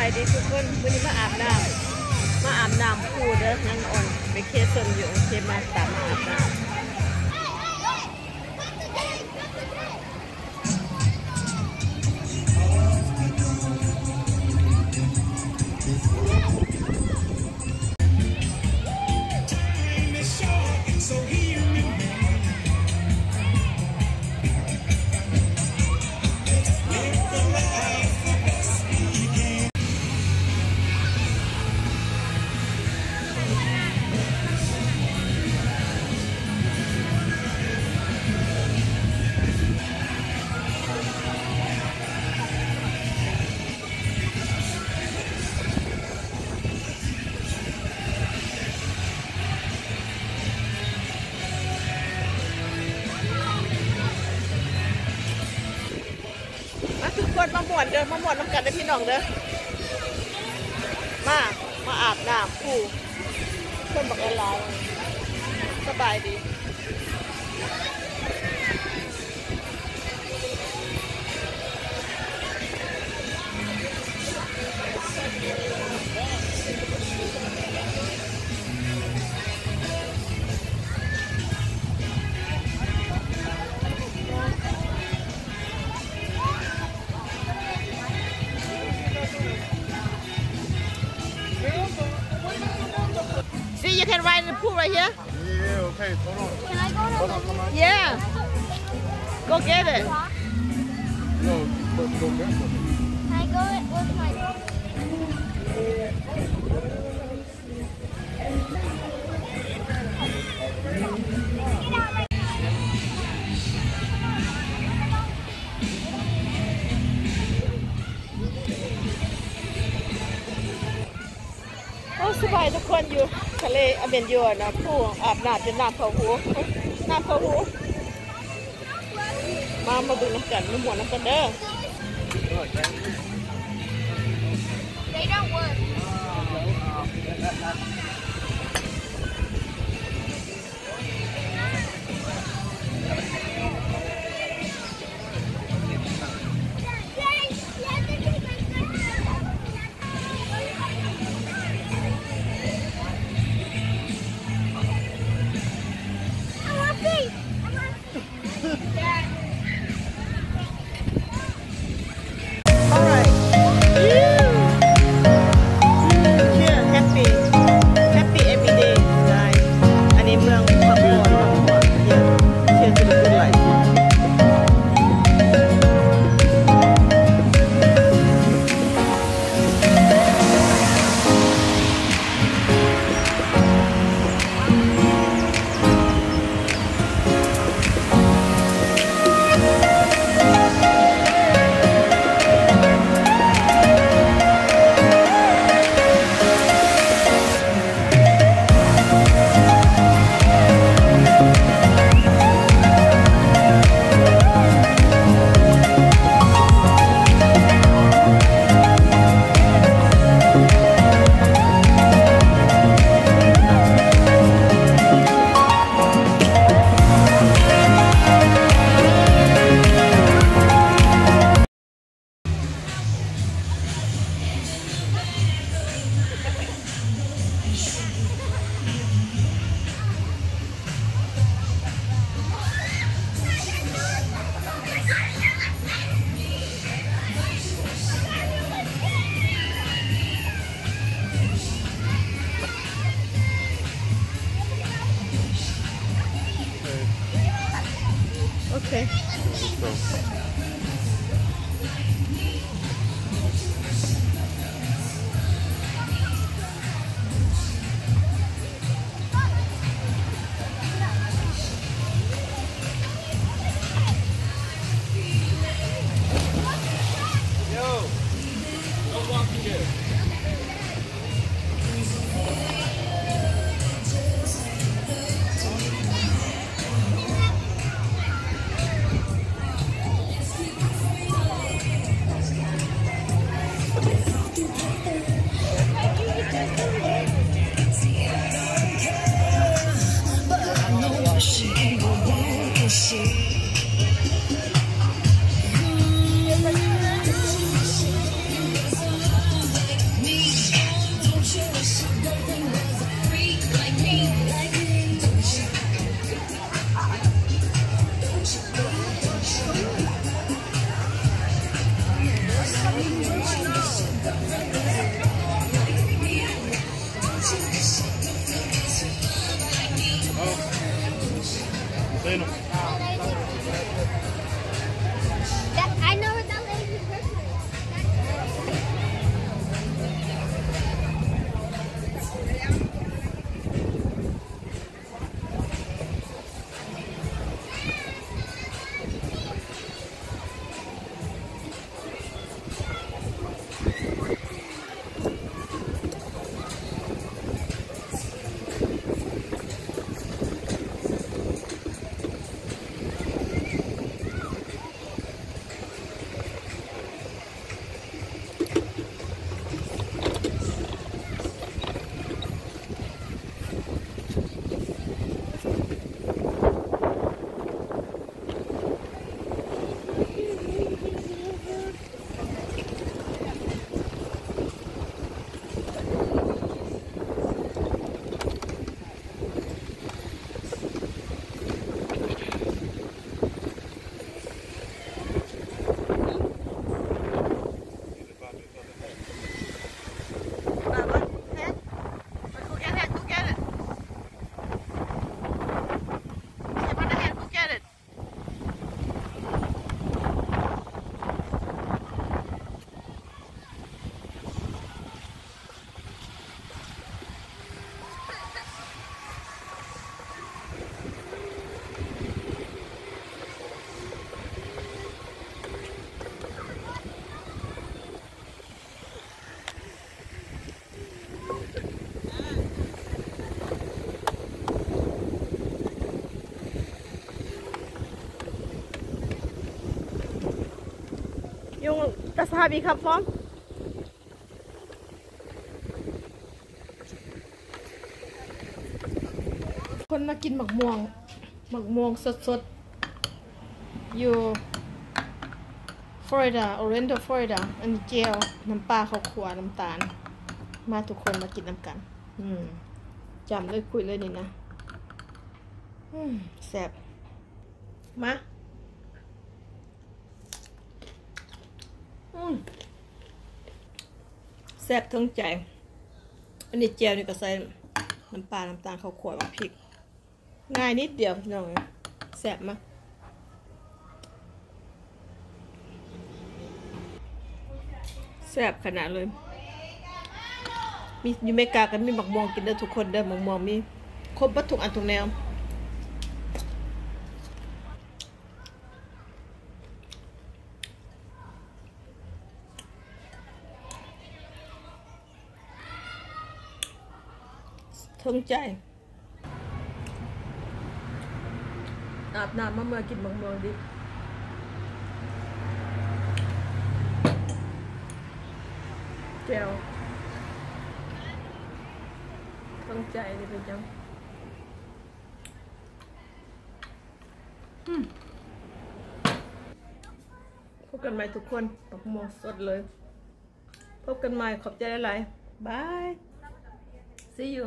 สวัสดีทุกคน มื้อนี้มาอาบน้ำ มาอาบน้ำพูลเด้อ ยังอ่อน vacation อยู่ โอเค มา ตามมาอาบน้ำ มาทุกคนมาม่วนเด้อ มาม่วนนำกันเด้อพี่น้องเด้อ มา มาอาบน้ำพูล คนบักหลายๆ สบายดี See, you can ride in the pool right here. Yeah, okay, hold on. Can I go in the pool? Yeah. Go get it. No, but go get it. Can I go with my โอ้ สบายทุกคน อยู่ทะเล I mean อยู่นะ พูล อาบน้ำจนน้ำเข้าหู น้ำเข้าหู มา มาเบิ่งนำกัน มาม่วนนำกันเด้อ They don't work. All right. Yeah, happy. Happy every day, guys. ອັນນີ້ເມືອງພັກຜ່ອນ. Yeah. Cheers to the good life. Okay. ພາມີຄຳພ້ອມ ຄົນມາກິນໝາກມ່ວງ ໝາກມ່ວງສົດໆ ຢູ່ຟລໍຣິດາ ໂອແລນໂດ ຟລໍຣິດາ. ອັນນີ້ແຈ່ວ ນ້ຳປາ ເຂົ້າຂົ້ວ ນ້ຳຕານ. ມາທຸກຄົນມາກິນນຳກັນ. ອືມ ຈ້ຳເລີຍ ຄຸຍເລີຍນີ້ນະ. ອືມ ແຊບ ມາ. ອືມ ແຊບເຖິງໃຈ. ອັນນີ້ແຈ່ວນີ້ກໍໃສ່ນ້ຳປາ ນ້ຳຕານ ເຂົ້າຂົ້ວ ບັກພິກ. ງ່າຍນິດດຽວພີ່ນ້ອງເອີຍ. ແຊບມາກ ແຊບຂະໜາດເລີຍ. ມີ ຢູ່ເມກາກໍມີໝາກມ່ວງກິນເດີທຸກຄົນເດີ. ໝາກມ່ວງມີຄົບເບິດທຸກອັນທຸກແນວ. ເຖິງໃຈ. ອາບນ້ຳມາເມືອກິນໝາກມ່ວງດິບ. ແຈ່ວເຖິງໃຈເລີຍເປັນຫຍັງ. ອືມ ພົບກັນໃໝ່ທຸກຄົນ. ໝາກມ່ວງສົດເລີຍ. ພົບກັນໃໝ່. ຂອບໃຈຫຼາຍໆ. ບາຍ. See you.